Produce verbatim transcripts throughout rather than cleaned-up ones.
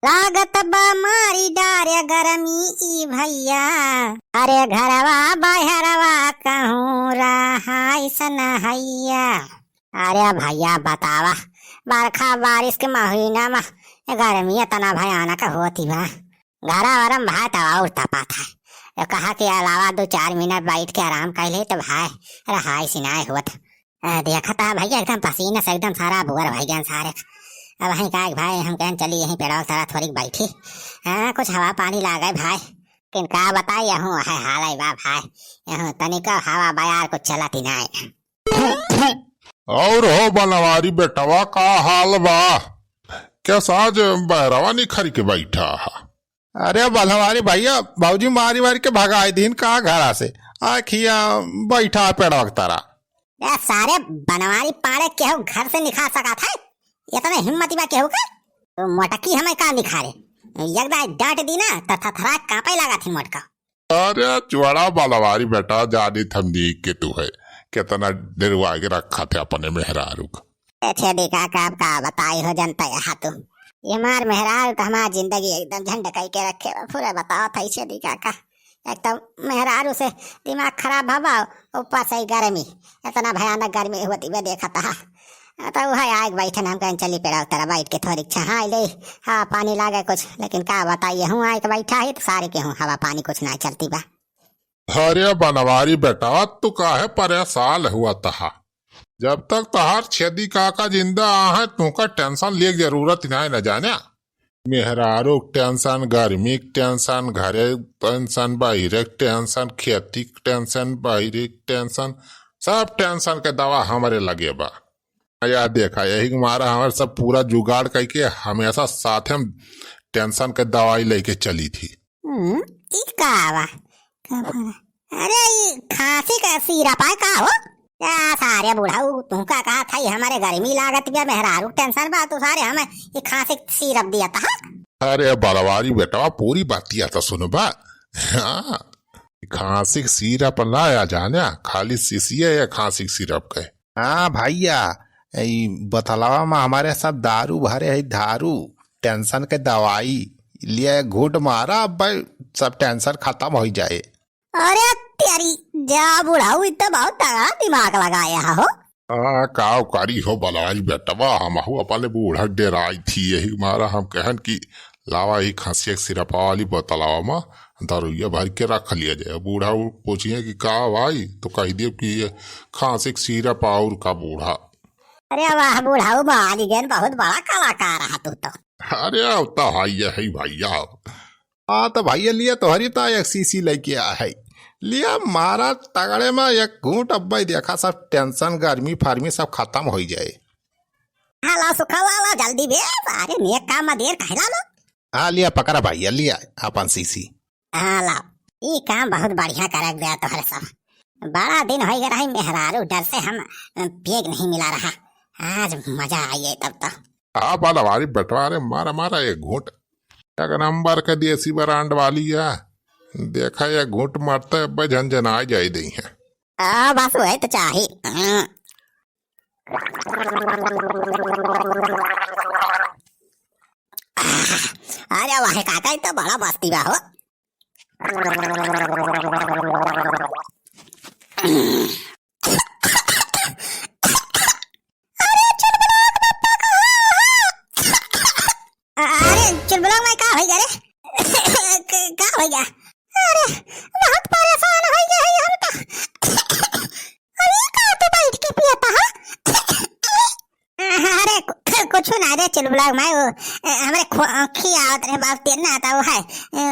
लागत बा मारी डारे गरमी ई भइया, अरे घरवा बहरवा कहूँ रहाइस न हइया। अरे भइया बतावा, बरखा बारिश के महीना मा गरमी एतना भयानक होती बा। घरा वरम भाई तब और तपात है। ये कहा कि अलावा दो चार मिनट बैठ के आराम कर ले तो भाई रहाइस नाय होत। अ, देखा था भइया एकदम पसीना से एकदम सारा बुअर भइया सारे। अब वहीं कहा कि भाई हम कहन चली यहीं पेड़वा सारा थोड़ी बैठी। हाँ, कुछ हवा पानी लागे भाई। किन का बताई, यहूँ है हाल है बा भाई। यहूँ तनिका हवा बयार कुछ चलत ही नाय। और हो बनवारी बेटवा, का हाल बा? क्या साज बहरवा निखर के बैठा हा? अरे बनवारी भइया, भौजी मारी मारी के भगाई दीन का घरा से। आ खिया बैठा पेड़वा के तरा। ए सारे बनवारी पाड़े केहू घर से निखार सकत है? इतने हिम्मत बा केहू के? तो मोटकी हमें का निखारे? एक दाई डांट दी ना, त थथरा कांपे लागत ही मोटका। अरे चुअड़ा बलवारी बेटा, जानित हम देख के तू है, कितना डेरवा के रखा थे अपने मेहरारू का। ए छेदी काका, अब का बताई हो जनता यहाँ तुम। ये हमार मेहरारू तो हमार जिंदगी एकदम झंड कई के रखे बा। पूरा बताओ था छेदी काका, एक तो मेहरारू से दिमाग खराब भवा, ऊपर से ही गर्मी, इतना भयानक गर्मी होती बे देखा था। तो वह आग बैठन हम कहें चली पेड़ा उतरा बैठ के थोड़ी छहाई ले, हवा पानी लागे कुछ, लेकिन का बताइए हूँ आग बैठा ही तो सारे के हूँ हवा पानी कुछ ना चलती बा। अरे बनवारी बेटा, तू काहे परेशान हुआ तहा? जब तक तहार छेदी काका जिंदा आहे, तुमका टेंशन लिए के जरूरत नहीं न जाने। मेहरारू के टेंशन, गर्मी के टेंशन, घरे के टेंशन, बाहरे के टेंशन, खेती के टेंशन, बाहरे के टेंशन, सब टेंशन के दवा हमरे लगे बा। या देखा, यही के मारा हमारे सब पूरा जुगाड़ करके हमेशा साथे में टेंशन के दवाई लेके चली थी। हम्म, ई का बा? का बा? अरे, ई खांसी का सिरप है का हो? या सारे बुढ़ऊ, तू का कहा था, हमरे गर्मी लागत बा, मेहरारू टेंशन बा, तू सारे हमें ई खांसी के सिरप दिया था? अरे बलवारी बेटवा, पूरी बतिया तो सुनबा। हाँ, खांसी के सिरप ना या जाने, खाली शीशिया या खांसी के सिरप के। हाँ भइया, ई बोतलवा में हमरे सब दारू भरे है, दारू, टेंशन के दवाई, लिए घूंट मारा, अब सब टेंशन खत्म हो जाए। अरे तेरी, जा बुढ़ऊ, ई तो बहुत तगड़ा दिमाग लगाया हो। हाँ, काव करी हो बलवारी बेटवा, हमहू अपने बूढ़ा डेराई थी, यही मारा हम कहन कि लावा ही खांसी के सिरपा वाली बोतलवा में दरुइया भर के रख लिया जाए। बूढ़ा उ पूछिए कि का भाई, तो कह दियो कि ये खांसी के सिरप और का बूढ़ा। अरे वाह बुढ़ऊ, बाली गेन बहुत बड़ा कलाकार है तू तो। अरे अब तो है यही भइया। हाँ तो भइया लिया तोहरी तो एक शीशी लेके आ है, लिया मारा तगड़े में एक घूंट, अब्बे देखा सब टेंशन गर्मी फर्मी सब खत्म हो जाए। हाँ, लाओ सुखा, लाओ, लाओ, जल्दी बे, अरे नेक काम में देर कहला लो। हाँ, लिया पकड़ा भइया, लिया अपन शीशी। हाँ, लाओ, ई काम बहुत बढ़िया करक दिया तोहरे सब। बड़ा दिन होइ गया रही, मेहरारू डर से हम, अ, पेग नहीं मिला रहा। आज मजा आई है तब तो। हाँ, बाल हमारी बंटवारे, मारा, मारा एक घूंट। एक नंबर के देसी ब्रांड वाली है। देखा, एक घूंट मारते, अब्बे झनझनाई जाई देई है। आ, बस वही तो चाही। हम्म। अरे वाह काका, ई तो बड़ा मस्ती बा हो। अरे चुलबुलांग बप्पा कहाँ हो? अरे चुलबुलांग माई का होइ गया रे? क-, का होइ गया? अरे बहुत परेशान होइ गया है हम तो। अरे का तू बैठ के पियता है? अरे कु-, कुछ ना रे चुलबुलांग माई, वो, अ, हमरे खो-, खी आवत रहे बाप तेरना आता वो है, अ,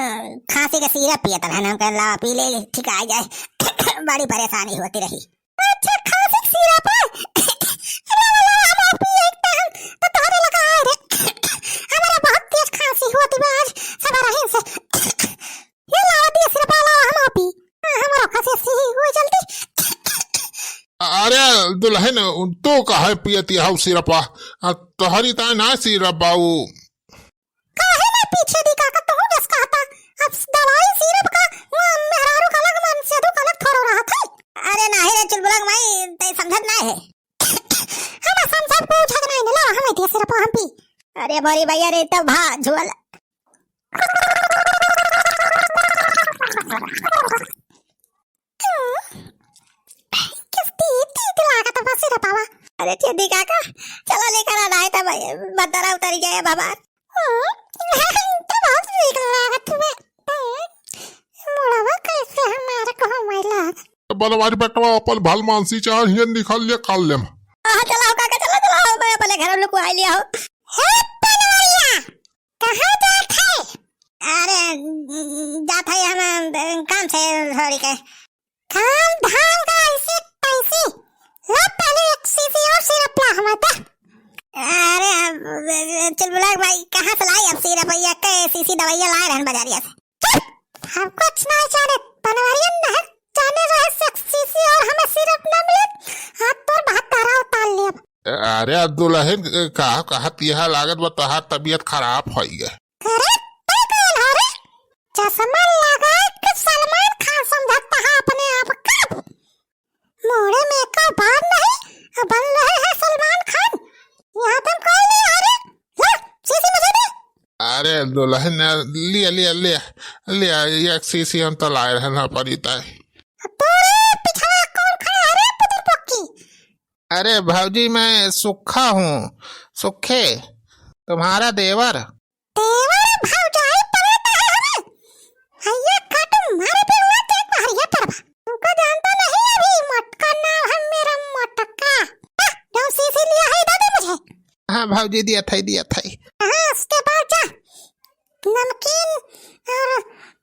खांसी का सिरप पियत रहे, हम कहन लावा पी ले, ठीक आ जाए। बड़ी परेशानी होती रही। अच्छा, खांसी के सिरप है? लावा, लावा, हम और पिए एक टाइम, तो तोहरे लगा आए रे। हमरा बहुत तेज खांसी होती बा आज, सब रहीन से। ये लावा दिया सिरप, लावा, हम और पी। हाँ, हमरा खांसी सी हुई जल्दी। अरे दुल्हन, तू काहे पियती हौ सिरपा? आ, तोहरी ताई ना सिरप बाऊ। काहे ना पीछे दी काका, तू जस कहता। अब दवाई सिरप का, वो मेहरारू का अलग मन से, दू का अलग थोड़ो रहत है। अरे नाही रे चुलबुलांग माई, तै समझत नाही है। हम समझत बूझत नाही ने, लावा हम दिया सिरप हम पी। अरे बोरी भैया रे, तब भा झोल। छेदी काका, चला लेकर आ, नाहीं तब बदरा उतरी जाए अब हमार। हम्म, तो बहुत नीक लागत हुए। हम्म, मुड़वा कैसे हमार घूमे लाग। बनवारी बेटवा, अपन भल मानसी चाह हियन निकाल ले, काल लेम। हाँ, चला हो काका, चला, चला हो, मैं अपने घर लुकवाई लिया हो। हे बनवरिया, कहाँ जात है? अरे, जात है हम, काम से थोड़ी के। काम धाम का ऐसे तैसे। ला पहले एक शीशी और सिरप ला हमार दे। अरे, अब, चुलबुला भाई, कहाँ से लाई अब सिरप? ये के शीशी दवाइयाँ लाए रहन बाजारिया से। चुप! हम कुछ नहीं जाने। बनवारियन नहीं जाने रहे से शीशी और हमें सिरप ना मिले। हाथ तोर भात तारा उतार लिया। अरे दुलहिन, का कहत यह लागत बा तोहार तबियत खराब होई गए। अरे, तू कौन हो रे? चश्मा लगा के सलमान खान समझता है अपने आप का। मोड़े में का बार नहीं, अब बन रहे हैं सलमान खान। यहाँ तुम कौन ले आ रे? ला, शीशी मुझे दे। अरे दुलहिन, लिया, लिया, लिया, लिया, एक शीशी हम तो लाए रहन परिता है। अब तोरे पिछवा कौन खड़ा है रे पुतुर पक्की? अरे भौजी, मैं सुक्खा हूँ, सुक्खे, तुम्हारा देवर। देवर भौजाई पराता है हमें। हैया काटू मारे पे हुआ देख बाहर ये तरफ। तुमको जानता नहीं अभी, मोटका नाम है मेरा, मोटका। हाँ, जो शीशी लिया है, दे दे मुझे। हाँ भौजी, दिया था, दिया था। हाँ, उसके बाद जा, नमकीन और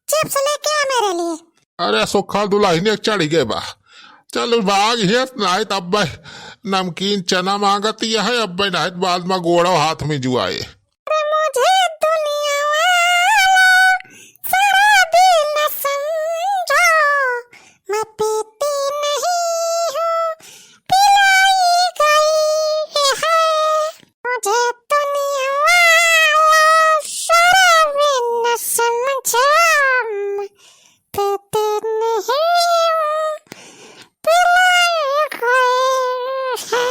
चिप्स लेके आ मेरे लिए। अरे सुक्खा, दुलहिने चढ़ गए बा। चल भाग हियस, नाहीं त अब्बे नमकीन चना मांगत यह है, अब्बे नाहीं त बाद में गोड़ो हाथ में जुआए। अरे मुझे दुनिया वालों शराबी न समझो, मैं पीती नहीं हूँ, पिलाई गई है। मुझे दुनिया वालों शराबी न समझो, मैं पीती नहीं हूँ, पिलाई गई है।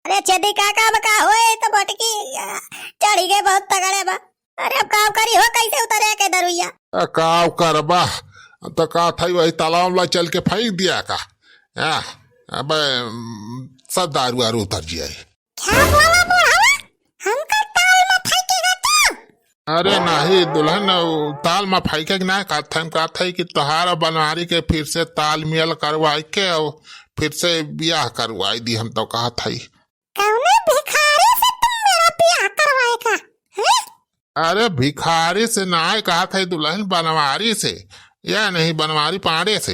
अरे छेदी काका, अब का होए, तो मोटकी, आ, चढ़ी गए बहुत तगड़े बा। अरे अब काव करी हो, कैसे उतरे के दरुइया? आ, काव करबा, तो का था वही तालाब ला चल के फेंक दिया का? आ, अबे, उम, सब दारू वारू उतर जिया। क्या बोला बुढ़ावा? हमका ताल में फेंकेगा तू? अरे नहीं दुलहिन, उ ताल में फेंके के ना कहत है, हम कहत है कि तोहार बनवारी के फिर से तालमेल करवाई के और फिर से ब्याह करवाई दी, हम तो कहत है। कौने भिखारी से तुम मेरा ब्याह करवाएगा, हैं? अरे भिखारी से ना कहत है दुलहिन, बनवारी से, या नहीं बनवारी पांडे से।